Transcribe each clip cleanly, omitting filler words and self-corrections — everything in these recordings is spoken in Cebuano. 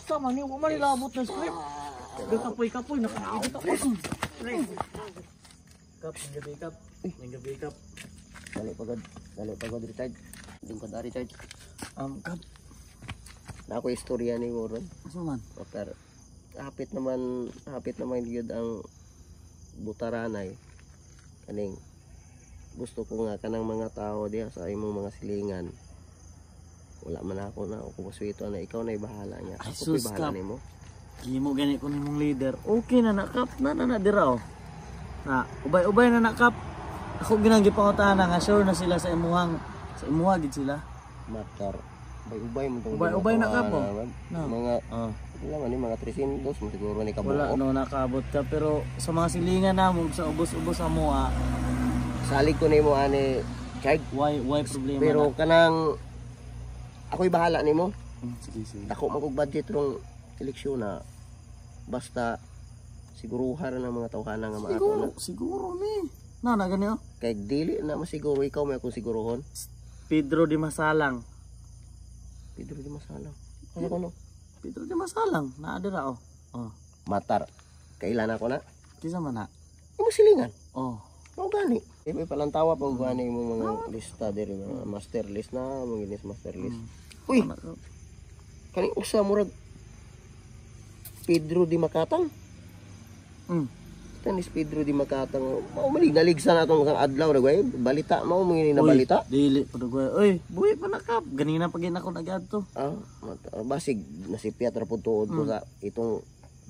Sama ni, wala nilabot na script. Kapoy-kapoy, nakakita ko. Kap, gabi kap. Gabi kap. Dali pagod. Dali pagod, Richard. Dingkod na, Richard. Kap. Na ako istorya ni Warren. Asa man? Pero, hapit naman yun ang butaranay. Kaning, gusto ko nga kanang mga tao diha sa imong mga silingan. Wala man ako na ako kuswito na ikaw na ibahala niya. Ay, ako sus, bahala Kap. nimo. Gimo gani ko nimong leader. Okay na na kap, na na na dira oh. Na, ubay-ubay na na kap. Ako ginang gipangutana nga sure na sila sa imuhang sa imuha gid sila. Matar. Ubay-ubay mo tong Ubay-ubay na kap oh. No. Mga Oh. wala man ni mga 300 mo siguro ni kabuo. Wala no nakaabot ka pero sa mga silingan namo sa ubos-ubos amo ah. Salig ko nimo ani Chard. Why problema? Pero na? Kanang ako'y bahala nimo. Sige sige. Dako man kog budget rong eleksyon na basta siguruhan na mga tawhana nga maato Siguro, na. siguro ni. Na na gani oh. Kay dili na masiguro ikaw may akong siguruhon. Pedro di Masalang. Pedro di Masalang. Ano ko no? Pedro di Masalang, naa dira oh. Oh. Matar. Kailan ako na? Kisa man na? Imo silingan. Oh. Mao gani. Di may palantawa pag gani mo mga lista diri mga master list na, mga ginis master list. Uy. Kani usa murag Pedro di Makatang. Tanis Pedro di Makatang. Mao malig naligsan atong isang adlaw ra gway. Balita mao mga ni balita. Dili pa gway. Oy, buhi pa na kap. Ganina pa gid ako nagadto. Ah, basig nasipyat ra pud tuod ko sa itong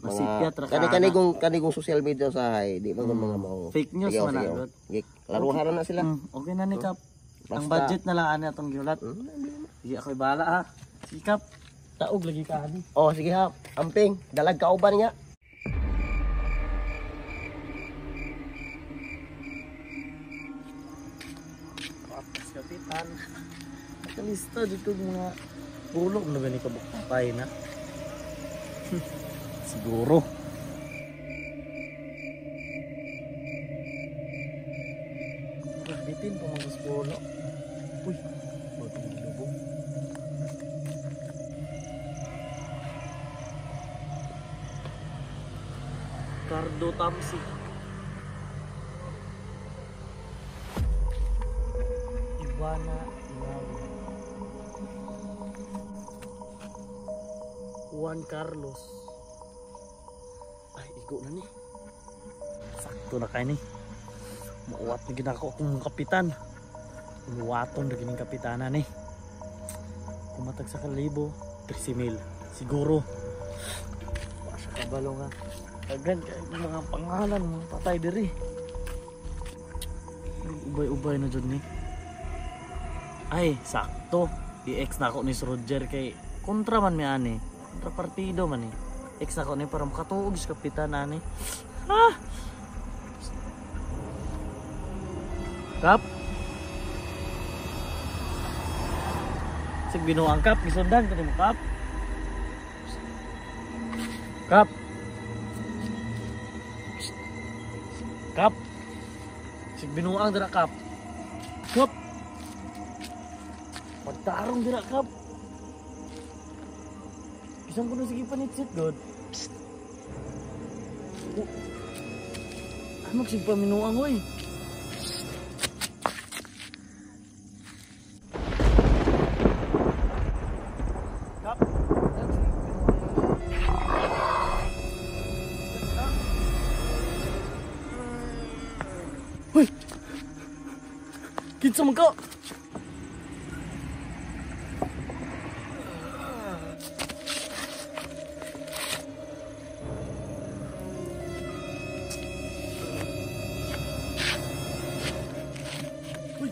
nasipyat ra kani kanigong social media usahay, di ba mga mao. Fake news man na. Sige, laruhan na sila. Okay na ni kap. Basta, ang budget na lang ani atong giulat. Sige, ako'y bahala ha. Sige kap. Taog lagi ka ani. Oh, sige ha. Amping, dalag kauban niya. Papas kapitan. Nakalista dito mga pulog na gani kabukpay na. Siguro. Bitin pa mga pulo. Uy, bagong gilubong. Cardo Tamsi. Ivana Inawi. Juan Carlos. Ay, igo na ni. Sakto na kay ni. Mauwat na ginako akong kapitan. Umuwaton na gining kapitana ni. Kumatag sa kalibo, 13,000. Siguro. Wa siya kabalo nga. Tagan kay mga pangalan mga patay diri. Ubay-ubay na jud ni. Ay, sakto. I-ex na ako ni Sir Roger kay kontra man mi ani. Kontra partido man ni. Ex na ako ni para makatuog sa kapitan ani. Ha? Kap. Sig binuang kap, gisundan kani mo kap. Kap. Kap. Sig binuang dira kap. Kap. Pagtarong dira kap. Isang kuno sige panitsit god. Oh. Ano sig paminuang oy? Kap. Hoy. Kinsa man ka? Uy.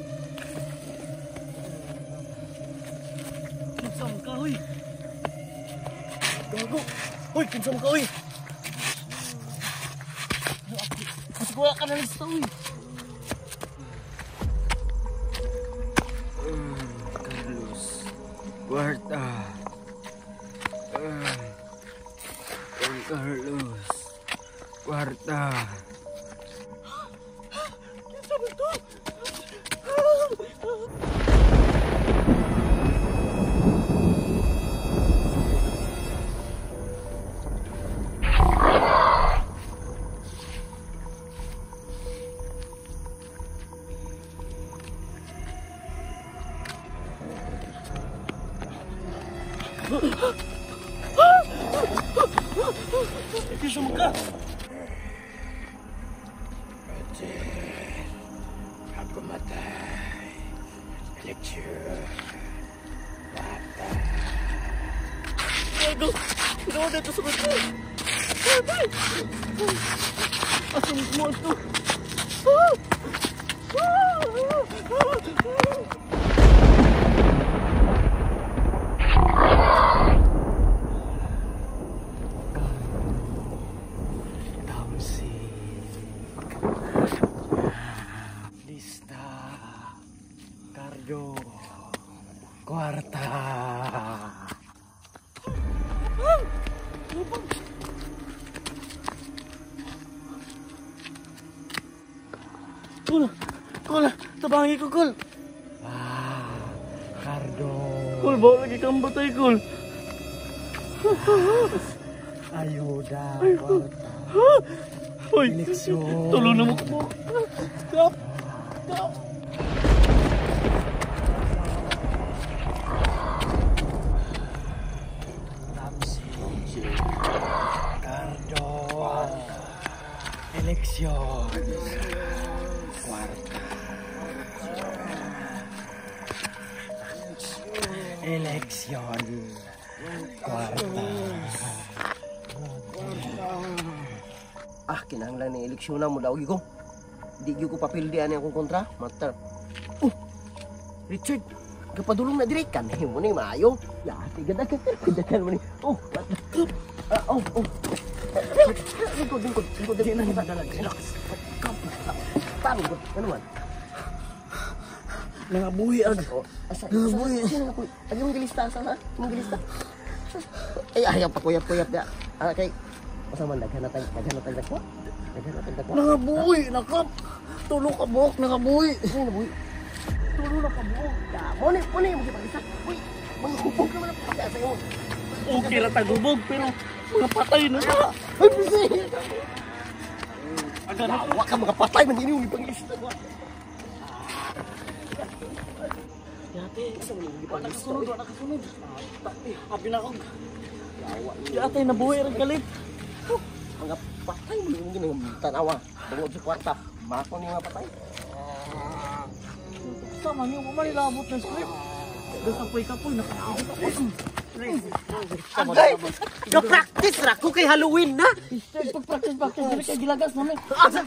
Kinsa man ka, uy? Gago. Uy, kinsa man ka, uy? Mas wala ka na lista, uy. Carlos Huerta. Juan Carlos Huerta. Kinsa man to? Kinsa man ka? Ako matay. Eleksyon. Gago! Ginawa dito sa ko. Asa mo ito? Tamsik. Lista. Cardo. Kwarta. Kul! Kul! Tabangi ko, Kul! Ah, Cardo. Kul, bawa lagi kang batay, Kul! Ayuda. Kwarta. Hoy! Eleksyon. Tulo na mo ko. Stop! Stop! Tamsik. Cardo. Eleksyon. Kwarta. Eleksyon. Kwarta. Ah, kinahanglan ni eleksyon na mo daw ko. Di gyud ko papildi ani akong kontra, master. Oh, Richard, kapadulong na dire kan mo ni maayo. Ya, tiga dagan, dagan mo ni. Oh, ah, oh, oh. Lingkod, lingkod, lingkod. Di na relax. Taro, ano man? Nangabuhi ag. Oh, asa? Nangabuhi. Nangabuhi. Agi mong gilista asa ha? Mong gilista. Ay, ayaw pa kuyap-kuyap da. Ah, kay asa man daghan na tag dagwa. Daghan na tag dagwa. Nangabuhi, nakap. Tulo ka buhok, nangabuhi. Ay, nabuhi. Tulo na ka buhok. Ya, mo ni mo gipagisa. Uy, mga hubog naman ang pagka sa imo. Okay ra tagubog pero mga patay na na. Ay, bisi. Aga na. Wa ka mga patay man ini yung ipanglista. Yate, Asa man yung wala ipangilista? nakasunod, wala nakasunod. Abi na ko. Yawa. Yate, nabuhi ra kalit. Mga patay mo yung ginang tanawa. Bungod sa kwarta. Mako ni mga patay. Sa man yung manilabot ng script. Kapoy-kapoy, nakakita. Agay! Ga-practice ra ko kay Halloween na. Pag-practice, practice, dili kay gilagas namin. Asa